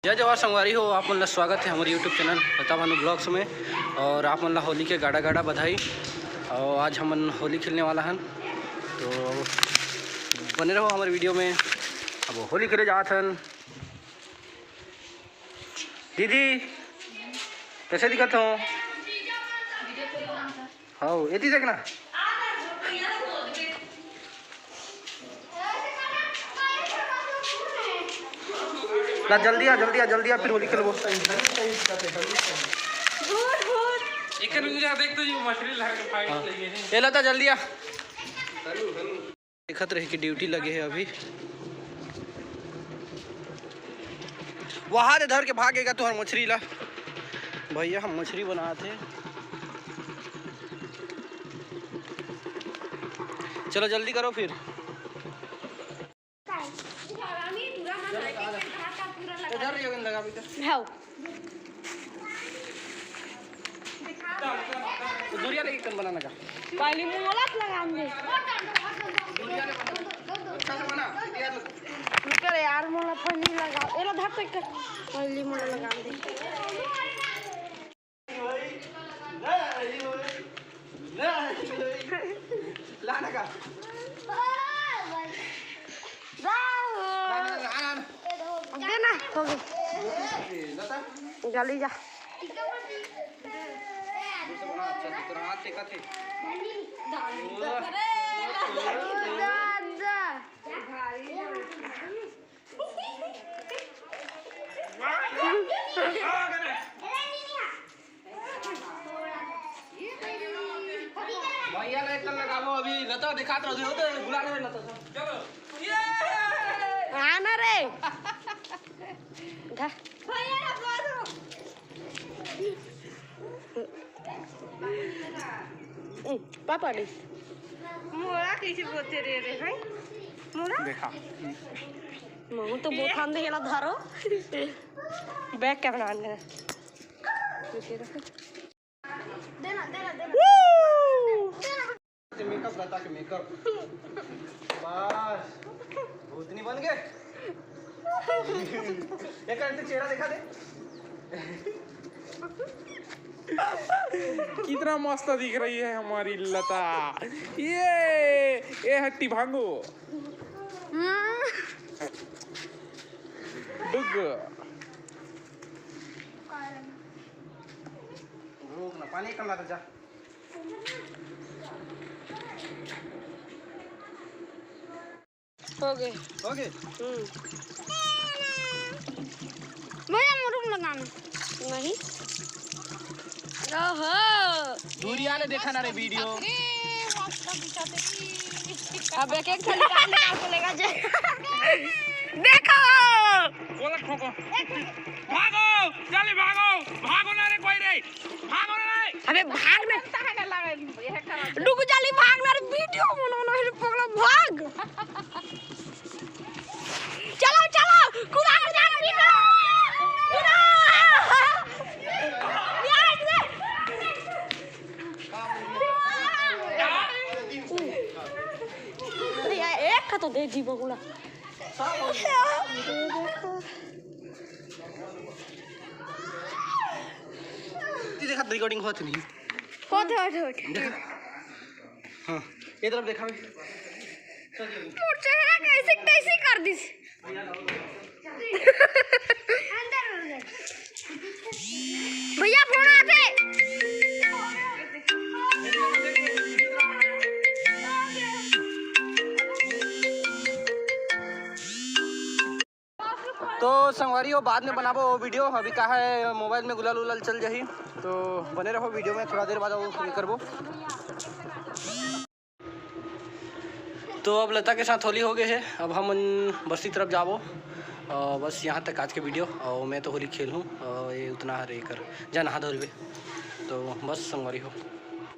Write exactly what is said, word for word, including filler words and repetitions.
जय जोहार संगवारी हो, आप मन ला स्वागत है हमारे YouTube चैनल लता भानु ब्लॉग्स में। और आप मन ला होली के गाड़ा गाड़ा बधाई। और आज हमन होली खेलने वाला हन, तो बने रहो हमारे वीडियो में। अब होली खेले जात हन। दीदी, कैसे दिखत हो? हाँ, एती देख ना। ला, जल्दी आ, जल्दी आ, जल्दी आ, फिर होली खेलबो। एकर उजरा देख तो, ये मछली लगा के फाइट हाँ। लगी है। ए लता, जल्दी आ। देखत रहे कि ड्यूटी लगे है अभी। वहाँ दे धर के भागेगा तुहर मछली ला। भैया, हम मछली बनात हे। चलो जल्दी करो फिर। इधर ये लगा बेटा। हाउ। तो दूरिया लेके कन बनाना का? पहली मुंह वाला लगा दे। दूरिया ले बना। अच्छा से बना। रुक रे यार, मोला पहली लगा। एला धर तो एक पहली मोला लगा दे। लाना का? दे ना, हो गई। लता? गली जा। अच्छा, तोरा हाथ देखा थे। भैया ला एक कन लगाबो अभी, लता दिखात रहो, दे, बुला रहे लता सब। चलो। आना रे। धा। भैया, आप आ जाओ। ए, पापा रे। मोला कैसे बोलते रे, रे भाई? मोला? देखा। महू तो बोथान दे, एला धरो। बैग क्या बना दे? देना, देना, देना। मेकअप रहता के मेकअप। बस, भूतनी बन गए। एक मिनट, चेहरा दिखा दे। कितना मस्त दिख रही है हमारी लता। ये, ये हट्टी भांगो। डुग। रोक ना, पानी कम ला जा। हो गए। हो गए? हम्म। भैया, मुरुम लगाना। नहीं। ओहो। दूरिया ले देखा ना रे वीडियो। अरे, मस्त दिखत हे। अब एक एक ठो निकाल निकाल के लेगा जे। देखो। बोला ठोको। भागो, जल्दी भागो, भागो ना रे कोई रे, भागो ना रे। अबे भाग ना। डुगु जाली भाग ना रे, वीडियो बनाना है रे पगला, भाग। चलो, चलो, कुदा के जा रे, वीडियो। कुदा। अरे यार, एक का तो दे जी बगुड़ा। देखा, रिकॉर्डिंग होत नहीं। होत, होत, होत। देखा। हाँ, ये तरफ देखा बे। मोर चेहरा कैसे, कैसे कर दिस? भैया, फोन आते। तो संगवारी हो, बाद में बनाबो वो वीडियो, अभी का है मोबाइल में गुलाल उलाल चल जाही, तो बने रहो वीडियो में, थोड़ा देर बाद वो ये करबो। तो अब लता के साथ होली हो गए है, अब हम बस्ती तरफ जाबो। और बस यहाँ तक आज के वीडियो, और मैं तो होली खेल हूँ और ये उतना हर एकर जा नहा धो लेबे। तो बस संगवारी हो।